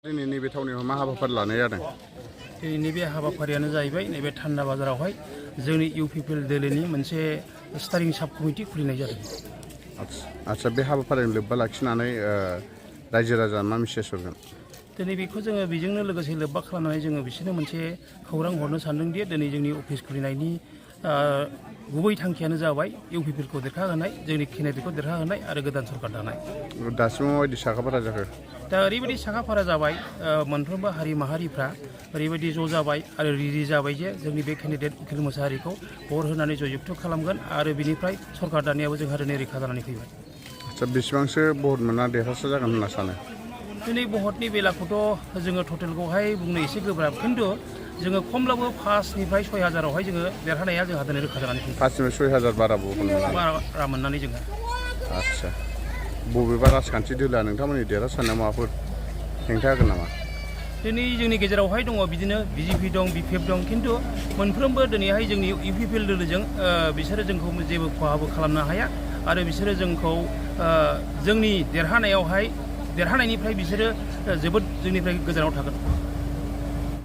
दिनैनि बे थावनियाव मा हाबाफारि लानाय जादों? दिनैनि बे हाबाफारियानो जाहैबाय नैबे थान्दा बाजारावहाय जोंनि इउपिपिएल दोलोनि मोनसे स्टारिं साब कमिटि खुलिनाय जादों। आच्छा बे हाबाफारिजों लोब्बा लाखिनानै रायजो राजा मा मेसेज हरगोन? दिनै बेखौ जोङो बेजोंनो लोगोसे लोब्बा खालामनानै जोङो बिसोरनो मोनसे खौरां हरनो सानदों दि दिनै जोंनि अफिस खुलिनायनि गुबै थांखियानो जाबाय इउपिपिएलखौ देरहाहोनाय, जोंनि केन्डिडेटखौ देरहाहोनाय आरो गोदान सरकार दानाय। दासिमाव माबायदि साखाफारा जाखो? दा ओरैबायदि साखाफारा जाबाय, मोनफ्रोमबो हारि माहारिफ्रा ओरैबायदि ज' जाबाय आरो रेडि जाबाय जे जोंनि बे केन्डिडेट उकिल मोसाहारिखौ भट होनानै जयजुक्त खालामगोन आरो बिनिफ्राय सरकार दानायाबो जोंहा दिनै रैखा जानानै फैबाय। आच्छा बेसेबांसो भट मोनना देरहासार जागोन होनना सानो? दिनै भटनि बेलाखौथ' जोङो टटेलखौहाय बुंनो एसे गोब्राब, खिन्थु जोङो खमब्लाबो 5निफ्राय 6,000आवहाय जोङो देरहानाया जोंहा दिनै रोखा जानानै फैबाय। 5निफ्राय 6,000 बारा भट बारा मोननानै जोङो। आच्छा बबेबा राजखान्थि दोलोआ नोंथांमोननि देरहासारनायाव माबाफोर हेंथा होगोन नामा? दिनै जोंनि गेजेरावहाय दङ बिदिनो बिजेपि दं, बिपिएफ दं, खिन्थु मोनफ्रोमबो दिनैहाय जोंनि इउपिपिएल दोलोजों बिसोरो जोंखौ जेबो खहाबो खालामनो हाया आरो बिसोरो जोंखौ जोंनि देरहानायनिफ्राय बिसोरो जोबोद जोंनिफ्राय गोजानाव थागोन।